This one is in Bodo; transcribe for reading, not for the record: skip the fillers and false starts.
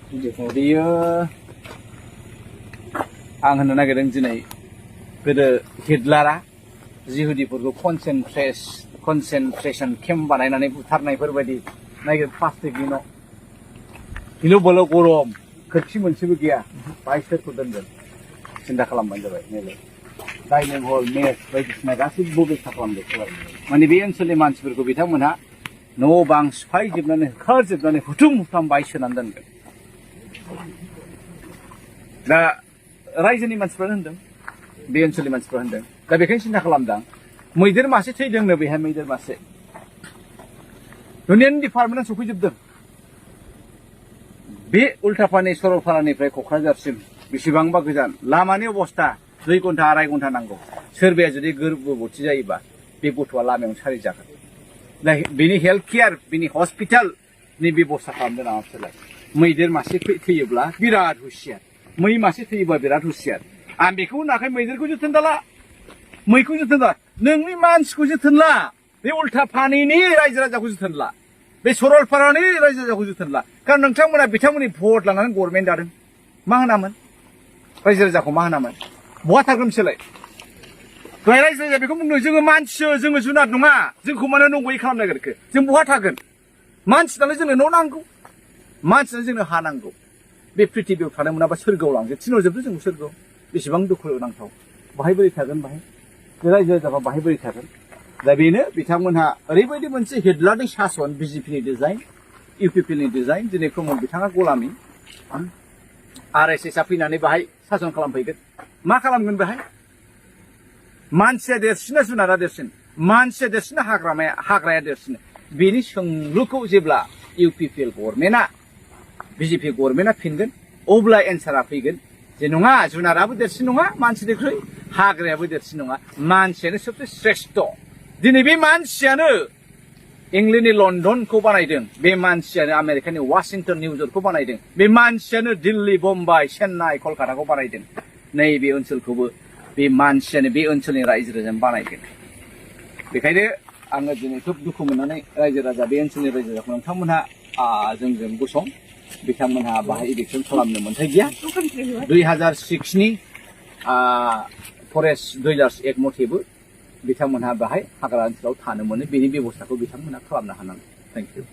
बेयो आं होननो नागिरदों दिनै गोदो हिटलारा जिहुदिफोरखौ कनसेन्ट्रेशन केम्प बानायनानै बुथारनायफोर बायदि नागिर प्लास्टिकनि न' गिलु बालु गरम खोरखि मोनसेबो गैया बाहाय सोरखौ दोनगोन सिन्था खालामबानो जाबाय नैलाय डाइनिं हल मेस बायदिसिना गासैबो बेबस्था खालामजोबबाय माने बे ओनसोलनि मानसिफोरखौ बिथांमोनहा न' बां सिफायजोबनानै होखारजोबनानै हुथुम हुथाम बाहाय सोनानै दोनगोन दा रायजोनि मानसिफ्रा होनदों बे ओनसोलनि मानसिफ्रा होनदों दा बेखायनो सिन्था खालामदां मैदेर मासे थैदोंनो बेहाय मैदेर मासे दुनियानि डिपार्टमेन्टआ सफैजोबदों बे उल्टापानि सरलपारानिफ्राय क'क्राझारसिम बेसेबांबा गोजान लामानि अबस्था 2 घन्टा 2.5 घन्टा नांगौ सोरबाया जुदि गोर्बोबती जायोबा बे गथ'आ लामायावनो सारि जागोन दा बेनि हेल्थ केयार बेनि हस्पिटालनि बेबस्था खालामदों नामा बिसोरलाय मैदेर मासे थैयोब्ला बिराद हुसियार मै मासे थैयोबा बिराद हुसियार आं बेखौ होनाखै मैदेरखौ जोथोन दाला मैखौ जोथोन दा नोंनि मानसिखौ जोथोन ला बे उल्टापानिनि रायजो राजाखौ जोथोन ला बे सरलपारानि रायजो राजाखौ जोथोन ला कारण नोंथांमोना बिथांमोननि भट लानानै गभर्नमेन्ट दादों मा होनामोन रायजो राजाखौ मा होनामोन बहा थागोन बिसोरलाय दहाय रायजो राजाया बेखौ बुंदों जोङो मानसिसो जोङो जुनार नङा जोंखौ मानो नंगौयै खालामनो नागिरखो जों बहा थागोन मानसिनालाय जोंनो न' नांगौ मानसिनालाय जोंनो हा नांगौ बे पृथिबियाव थानो मोनाबा सोरगोआव लांजोब थिनहरजोबदो जों सोरगोआव बेसेबां दुखु नांथाव बाहाय बोरै थागोन बाहाय बे रायजो राजाफ्रा बाहाय बोरै थागोन दा बेनो बिथांमोनहा ओरैबायदि मोनसे हिटलारनि सासन बिजेपिनि डिजाइन इउपिपिनि डिजाइन दिनै प्रमद बिथाङा गलामि RSSआ फैनानै बाहाय सासन खालामफैगोन मा खालामगोन बेहाय मानसिया देरसिना जुनारा देरसिन मानसिया देरसिना हाग्राया देरसिन बेनि सोंलुखौ जेब्ला इउपिपिएल गभर्नमेन्टआ बिजेपि गभर्नमेन्टआ फिनगोन अब्ला एन्सारा फैगोन जे नङा जुनाराबो देरसिन नङा मानसिनिख्रुइ हाग्रायाबो देरसिन नङा मानसियानो सबसे श्रेष्ठ दिनै बे मानसियानो इंलेन्डनि लन्डनखौ बानायदों बे मानसियानो आमेरिकानि वाशिंटन निउयर्कखौ बानायदों बे मानसियानो दिल्ली बम्बाइ चेन्नाइ कलकाताखौ बानायदों नैबे ओनसोलखौबो बे मानसियानो बे ओनसोलनि रायजो राजानो बानायदों बेखायनो आङो दिनै खोब दुखु मोननानै रायजो राजा बे ओनसोलनि रायजो राजाखौ नोंथांमोनहा जोंजों गसं बिथांमोनहा बाहाय इलेक्सन खालामनो मोन्थाय गैया 2006नि फरेस्ट डुइलार्स एक्ट मथेबो बिथांमोनहा बाहाय हाग्रा ओनसोलाव थानो मोनो बेनि बेबस्थाखौ बिथांमोनहा खालामनो हानांगौ थेंक इउ